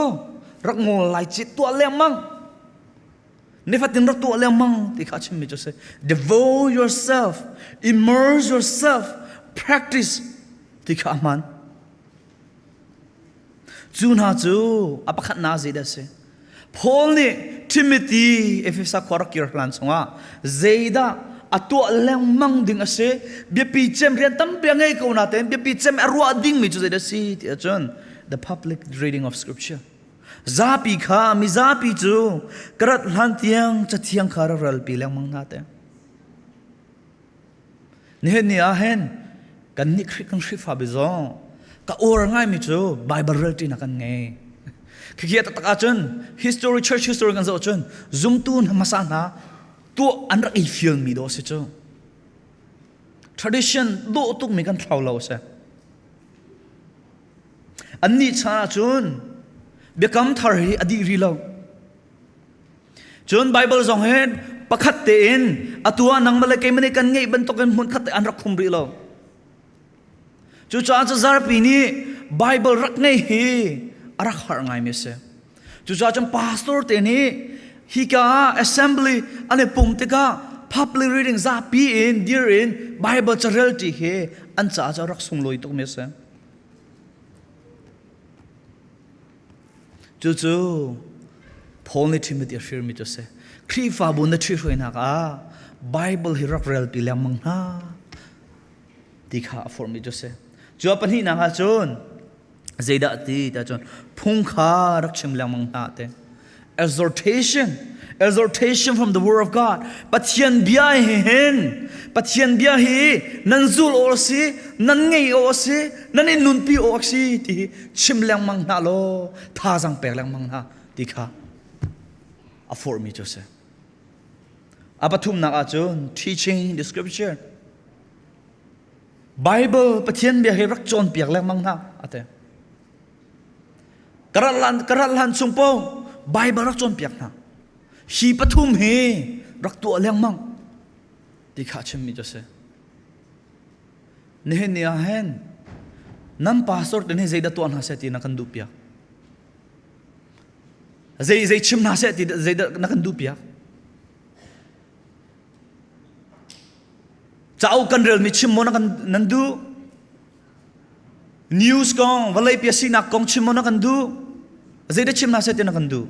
rak ngol lai ci tuah lengmang. Nifatin rak tuah lengmang ti kha chimmi cu si. Devote yourself, immerse yourself, practice ti kha a hmaan. Cu hna cu a pakhatnak zeidah a si? Paul nih Timothy Efesa khua rak kir hlan chungah zeidah a tuah lengmang ding a si? Biapi cem rian tampi a ngei ko natein biapi cem a ruah dingmi cu zeidah a si ti ahcun the public reading of scripture. Zapi kha mizapi cu ka rat hlan tiang cathiang kha rak ralpi lengmang hna te. Nihin ni ah hin kannih Khrih kan Khrihfa zong ka uar ngaimi cu Bible rel ṭinak kan ngei. Khikhi taktak ahcun history church history kan zoh cun zumtu hmasa hna tuah an rak i fialmi dawh si cu. Tradition dawh tukmi kan thlau lo a si. Annih chan ahcun biakam thar hi a dih rih lo. Cun Bible zong hi pakhat tein atu ah nangmah le keimah nih kan ngeih bantukin hmun khat te an rak khum rih lo. Cucaah cu zarpi nih Bible rak ngei hi a rak har ngaimi a si. Cucaah cun pastor te nih hika ah assembly an i pum tikah public reading zapi in dir in Bible carel ṭi hi an caah cu a rak sunglawi tukmi a si. Cucu Paul nih Timothy a firmi cu a si. Khrihfabu na ṭhihruainak ah Bible hi rak relpi lengmang hna ti kha a forhmi cu a si. Cu a pahnihnak ah cun zeidah ti ti ahcun phung kha rak chim lengmang hna te. Exhortation exhortation from the word of God Pathian bia hi hin Pathian bia hi nan zul awk a si nan ngei awk a si nan in nunpi awk a si ti hi chim lengmang hna law thazaang pek lengmang hna ti kha a forhmi cu a si a pathumnak ah cun teaching the scripture Bible Pathian bia hi rak cawnpiak lengmang hna a ti Ka rat hlan chung paoh Bible rak cawnpiak hna. Hi pathum hi rak tuah lengmang ti kha chimmi cu a si. Nihin ni ah hin nan pastor te nih zeidah tuah hna seh ti na kan duh piak. Zei zei chim hna seh ti zeidah na kan duh piak. Cauk kan relmi chim maw na kan nan duh? News kong, vawlei pi sinak kong chim maw na kan duh? Zeidah chim hna seh ti na kan duh?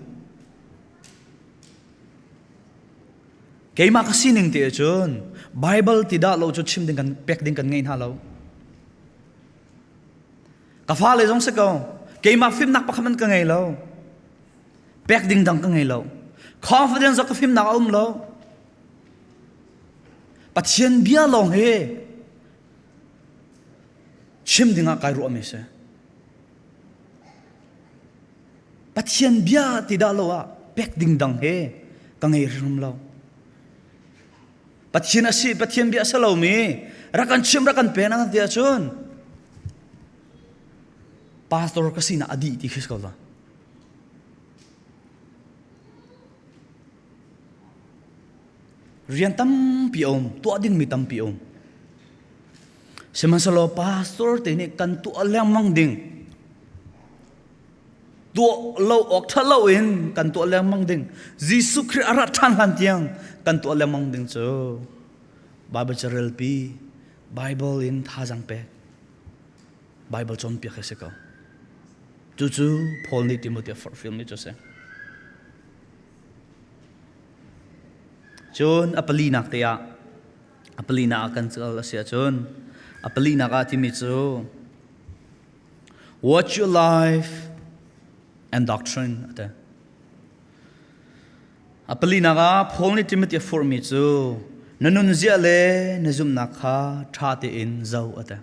Keimah ka sining te cun Bible ti dah lo cu chim ding kan pek ding kan ngei hna lo. Ka fale zong si ko. Keimah fimnak pakhat man ka ngei lo. Pek ding dang ka ngei lo. Confidence ka fimnak a um lo. Pathian bia lawng hi chim dingah kai ruahmi si. Pathian bia ti dah lo ah pek ding dang he ka ngei hrim lo. Pathian a si, Pathian bia a si lomi rak kan chim rak kan pe na ti ahcun pastor ka sinak a dih ti khi si ko la. Rian tampi a um, tuah dingmi tampi a um. Sihmanhsehlaw pastor te nih kan tuah lengmang ding tuah lo awk ṭha lo in kan tuah lengmang ding Jesuh Khrih a rat ṭhan hlan tiang kan tuah lengmang ding cu Bible carelpi Bible in thazaang pek Bible cawnpiak hi si ko cucu Paul nih Timothy a forhfialmi cu a si cun a palinak te ah a palinak ah kan cal a si ahcun a palinak ah timi cu Watch your life and doctrine a ti. A palinak ah Paul nih Timothy a forhmi cu na nunzia le na zumhnak kha ṭha tein zoh a ti.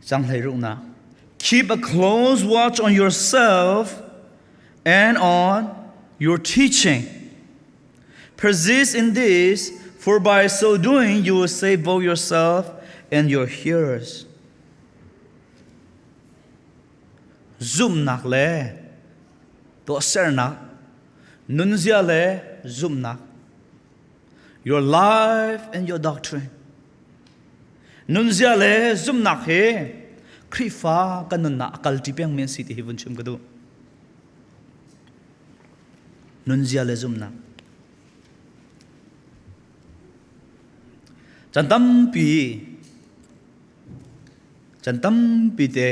Canghlei ruknak. Keep a close watch on yourself and on your teaching. Persist in this, for by so doing you will save both yourself and your hearers. Zumhnak le tuahsernak, nunzia le zumhnak, your life and your doctrine. Nunzia le zumhnak hi Khrihfa kan nunnak a kalṭi pengmi an si ti hi vun chim ka duh. Nunzia le zumhnak. Chan tampi chan tampi te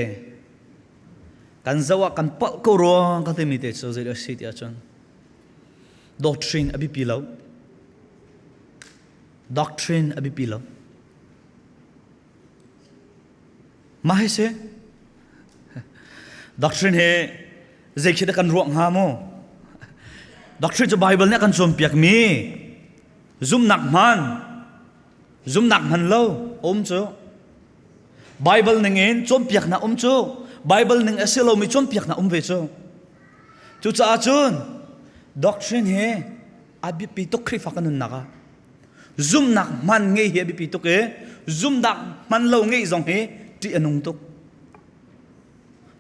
kan zoh ah kan palh ko ruang ka timi te cu zei a si ti ahcun doctrine a biapi lo doctrine a biapi lo Mah hi si. Doctrine hi zei khi dah kan ruah hnga mu? Doctrine cu Bible nih a kan cawnpiakmi zumhnak hman, zumhnak hman lo um cu. Bible ning in cawnpiaknak um cu. Bible ning a si lomi cawnpiaknak um ve cu. Cucaah cun doctrine hi a biapi tuk Khrihfa kan nunnak ah. Zumhnak hman ngei hi a biapi tuk i zumhnak hman lo ngeih zong hi ṭih a nung tuk.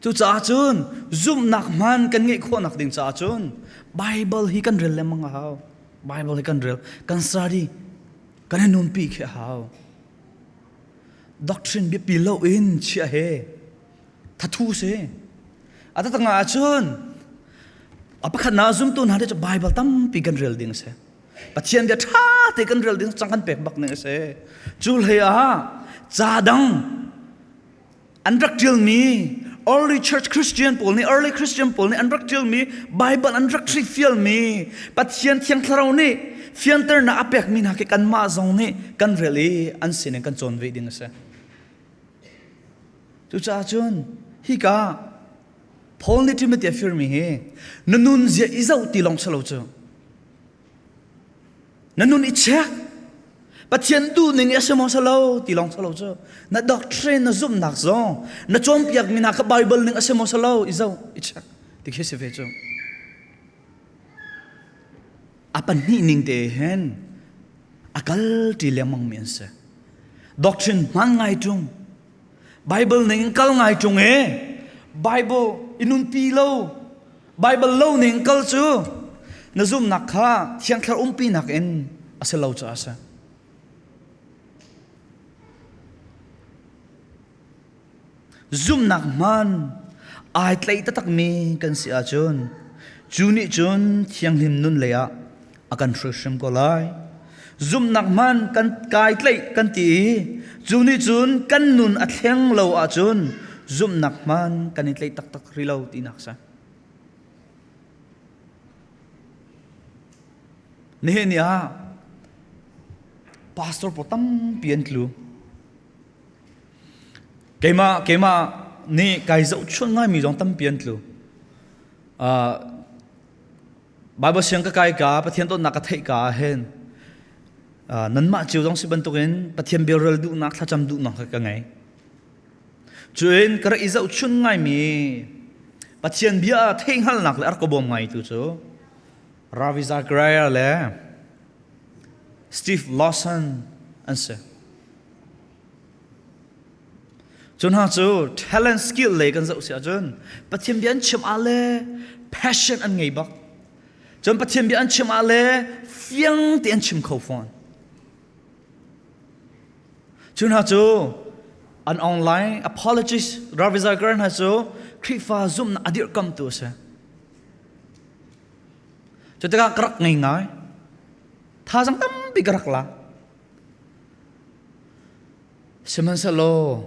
Cucaah cun zumhnak hman kan ngeih khawhnak ding caah cun Bible hi kan rel lengmang a hau. Bible hi kan rel, kan study, kan i nunpi khi a hau. Doctrine biapi lo in chiah he thathu si. A tatanga ahcun a pakhatnak zumtu hna cu Bible tampi kan rel ding a si. Pathian bia ṭha te kan rel ding cang kan pek bak ning a si. Cu hlei ah ca dang an rak ṭialmi early church Christian pawl nih early Christian pawl nih an rak ṭialmi Bible an rak fialmi Pathian Thiang Thlarau nih fianternak a pekmi hna khi kanmah zong nih kan rel i an sinin kan cawn ve ding a si. Cucaah cun hika Paul nih Timothy a firmi hi na nun zia i zoh ti lawng si lo cu Na nun i check. Pathian duhning a si maw si lo ti lawng si lo cu. Na doctrine na zumhnak zong na cawnpiakmi hna kha Bible ning a si maw si lo i zoh i check ti khi si ve cu. A pahnih ning te hin a kal ṭi lengmang mi an si. Doctrine hman ngai ṭung Bible ning in kal ngai ṭung e Bible i nunpi lo Bible lo ning kal cu na zumhnak kha Thiang Thlarau umpinak in a si lo caah a si. Zumhnak hman ai tlaih taktakmi kan si ahcun cu nih cun thianghlim nun lei ah a kan hruai hrim ko lai. Zumhnak hman kan kai tlaih kan ti i cu nih cun kan nun a thleng lo ahcun zumhnak hman kan i tlaih taktak rih lo tinak si. Nihin ni ah Pastor pawl tampi an tlu. Keimah keimah nih kai zohchunh ngaimi zong tampi an tlu. Uh, Bible siang ka kai ka Pathian dawtnak ka theih ka ah hin uh, nanmah cio zong si bantukin Pathian biarel duhnak thlacam duhnak ka ngei. Cuin ka rak i zohchun ngaimi Pathian bia theihhngalhnak le a rak ka bawm ngai tu cu Ravi Zachariah le Steve Lawson an si. Cu hna cu talent skill lei kan zoh si ahcun Pathian bia an chim ah le passion an ngei bak. Cun Pathian bia an chim ah le fiang te an chim kho fawn. Cu hna cu an online apologist Ravi Zachariah hna cu Khrihfa zumhnak a dirhkamtu a si. Cu tikah ka rak ngei ngai. Thazaang tampi ka rak la. Sihmanhsehlaw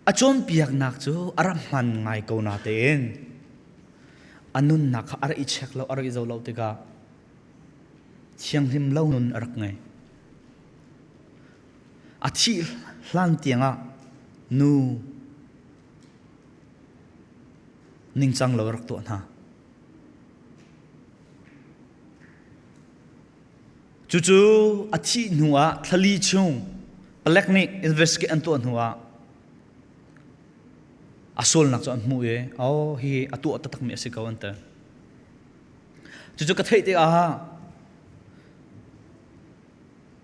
a cawnpiaknak cu a rak hman ngai ko natein a nunnak kha a rak i check lo, a rak i zoh lo tikah thianghlim lo nun a rak ngei. A thih hlan tiangah nu ningcang lo a rak tuah hna. Cucu a thih hnu ah thlali chung palek nih investigate an tuah hnu ah a sualnak cu an hmuh i oh hi a tuah taktakmi a si ko an ti. Cucu ka theih tikah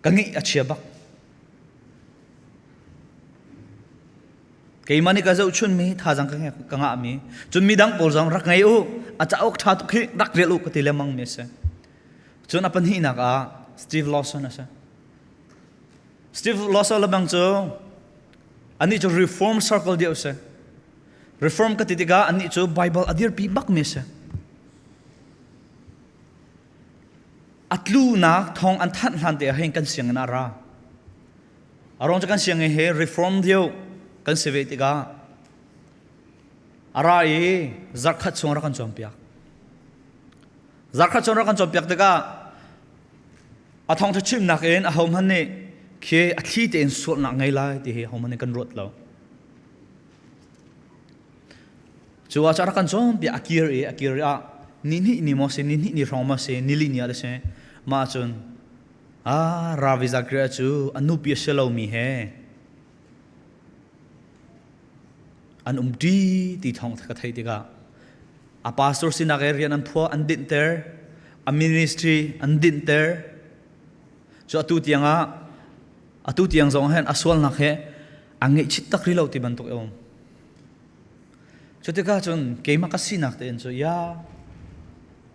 ka ngeih a chia bak. Keimah nih ka zohchunmi thazaang ka ka ngahmi cun midang pawl zong rak ngei u a cauk ṭha tuk hi rak rel u ka ti lengmang mi a si. Cun a pahnihnak ah Steve Lawson a si. Steve Lawson lebang cu anih cu Reform Circle deuh a si. Reform ka ti tikah anih cu Bible a dirpi bakmi a si. A tlunak thawng an thanh hlan te ah hin kan sianginn ah ra. A ruang cu kan sianginn hi reform deuh kan si ve tikah a ra i zarkhat chung rak kan cawnpiak. Zarkhat chung rak kan cawnpiak tikah a thawngṭha chimnak in ahohmanh nih khi a thli tein sualnak ngei lai ti hi ahohmanh nih kan ruat lo. Cu ah rak kan cawnpiak a kir i a kir i ah ni hnih ni maw si ni hnih ni hrawng maw si nili ni ah si mah cun ah Ravi Zakaria cu a nupi a si lomi he an umṭi ti thawng ka theih tikah a pastor sinak i rian an phuah an dinhter a ministry an dinhter cu atu tiangah atu tiang zong hin a sualnak he a ngeihchit tak rih lo ti bantuk a um Cu tikah cun keimah ka sinak tein cu ya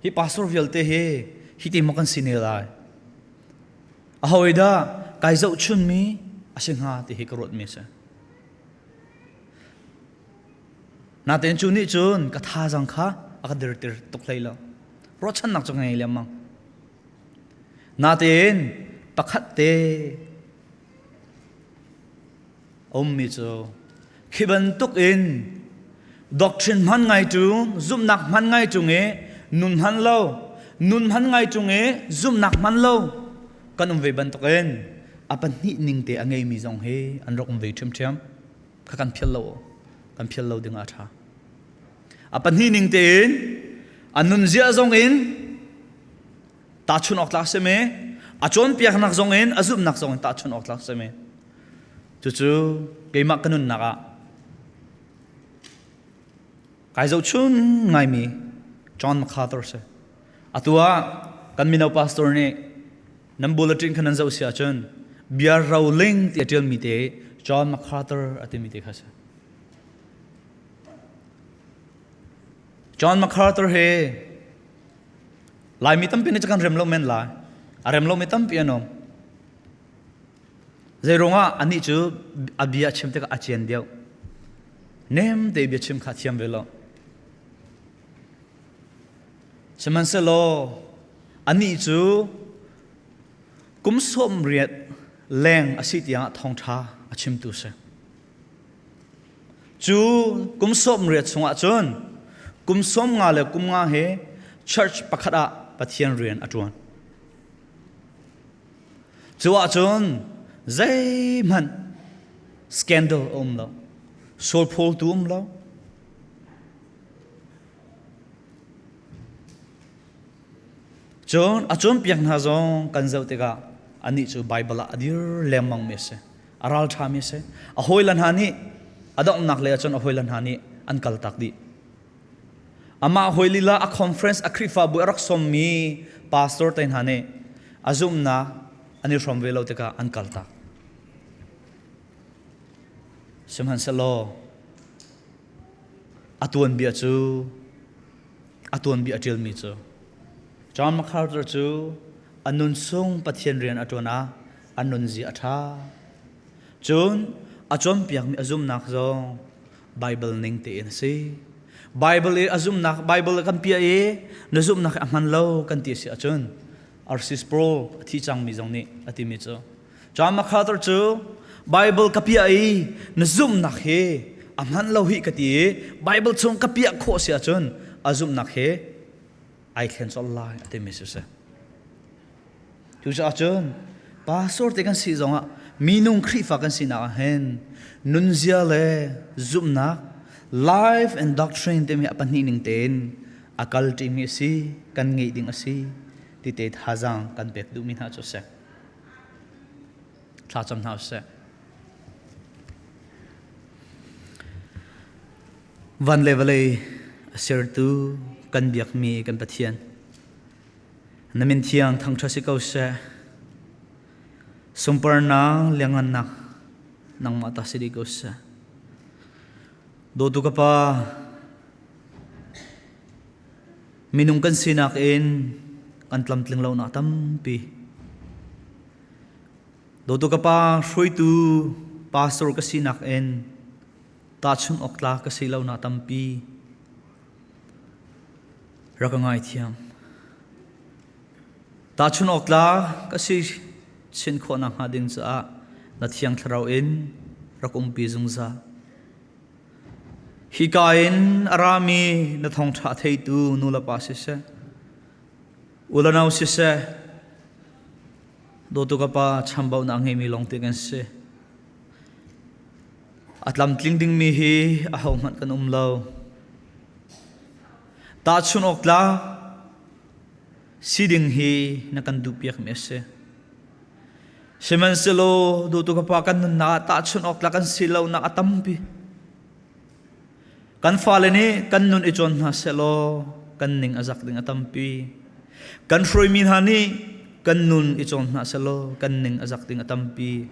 hi pastor vialte hi hi ti maw kan si ne lai a hawi dah kai zohchunmi a si hnga ti hi ka ruatmi a si natein cu nih cun ka thazaang kha a ka dirtir tuk hlei lo ruahchannak cu ngei lengmang natein pakhat te A ummi cu khi bantuk in doctrine hman ngai ṭung, zumhnak hman ngai ṭung i nun hman lo, nun hman ngai ṭung i zumhnak hman lo kan um ve bantukin a pahnih ning te a ngeimi zong hi an rak um ve ṭhiamṭhiam. Kha kan philh lo, kan philh lo ding ah a ṭha. A pahnih ning tein a nunzia zong in tahchun awk tlak simi, a cawnpiaknak zong in a zumhnak zong in tahchun awk tlak simi. Cucu keimah ka nunnak ah kai zohchun ngaimi John MacArthur si. Atu ah kan mino pastor nih nan bulletin kha nan zoh si ahcun bia roling ti a ṭialmi te John MacArthur a timi te kha si. John MacArthur he Laimi tampi nih kan rem lo men lai. A rem lomi tampi an um. Zeiruangah anih cu a bia a chim tikah a cian deuh. Nem te bia chim kha a thiam ve lo. Sihmanhsehlaw anih cu kum 80 leng a si tiangah thawngṭha a chimtu si. Cu kum 80 chungah cun kum 50 le kum nga he church pakhat ah Pathian rian a ṭuan. Cu ahcun zeihmanh scandal a um lo. Sualphawltu um lo. Cun a cawnpiak hna zong kan zoh tikah anih cu Baibal ah a dir lengmangmi a si. A ralṭhami a si. A hawile hna nih a donghnak lei ahcun a hawile hna nih an kaltak dih. Amah hawi lila a conference a Khrihfabu a rak sawmmi pastor te hna nih a zumhnak an i hrawm ve lo tikah an kaltak. Sihmanhsehlaw a tuanbia cu a tuanbia a ṭialmi cu John MacArthur cu a nun sung Pathian rian a ṭuan ah a nunzia a ṭha. Cun a cawnpiakmi a zumhnak zong Bible ning tein a si. Bible i a zumhnak Bible kan piah i na zumhnak a hman lo kan ti a si ahcun R.C. Sproul a thi cangmi zong nih a timi cu John MacArthur cu Bible ka piah i na zumhnak hi a hman lo hi ka ti i Bible chung ka piah khawh si ahcun a zumhnak hi ai thlen colh lai a timi si. Cucaah cun pastor te kan si zongah minung Khrihfa kan sinak ah hin nunzia le zumhnak life and doctrine timi a pahnih ning tein a kal ṭimi a si kan ngeih ding a si ti te thazaang kan pek duhmi hna cu a si. Thlacam hna usih. Van le vawlei a sertu kan biakmi kan Pathian na min thiang thangṭhat si ko seh. Sunparnak liangngannak nangmah ta si dih ko seh. Dawtu ka Pa, minung kan sinak in kan tlamtling lonak tampi. Dawtu ka Pa, hruaitu pastor ka sinak in tahchunh awk tlak ka si lonak tampi. Rak ka ngaithiam. Tahchunh awk tlak ka si chin khawh nakhnga ding caah na thiang thlarau in rak umpi zungzal. Hika in a rami na thawngṭha theitu nulepa siseh, u le nau siseh, dawtu ka pa chambaunak ngeimi lawngte kan si. A tlamtling dingmi hi ahohmanh kan um lo. Tahchunh awk tlak si ding hi na kan duhpiakmi a si. Sihmanhsehlaw dawtu ka pa kan nunnak ah tahchunh awk tlak kan si lonak a tampi. Kan fale nih kan nun i cawn hna sehlaw kan ning a zak ding a tampi. Kan hruaimi hna nih kan nun i cawn hna sehlaw kan ning a zak ding a tampi.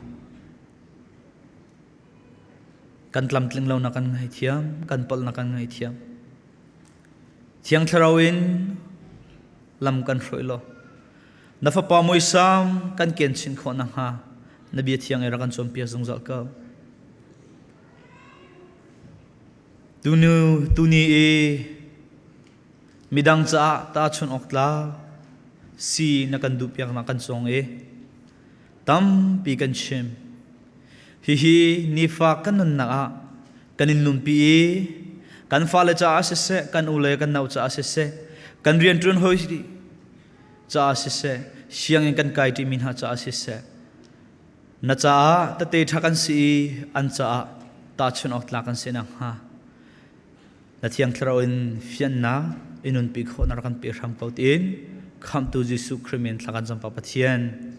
Kan tlamtling lo na kan ngaithiam, kan palh na kan ngaithiam. Thiang Thlarau in lam kan hruai law na fapa muisam kan ken chin khawh nakhnga na bia thiang i rak kan cawnpiak zungzal ko. Tunu tuni i midang caah tahchunh awk tlak si na kan duhpiaknak kan cawng i tampi kan chim. Hihi nifa kan nunnak ah kan in nunpi i kan fale caah siseh, kan u le kan nau caah siseh, kan rianṭuan hawi caah siseh, sianginn kan kai ṭimi hna caah siseh, na caah tete ṭha kan si i an caah tahchunh awk tlak kan si nakhnga na Thiang Thlarau in fiannak i nunpi khawh na rak kan pe hram ko tiin Khamhtu Jesuh Khrih min thla kan cam Pa Pathian.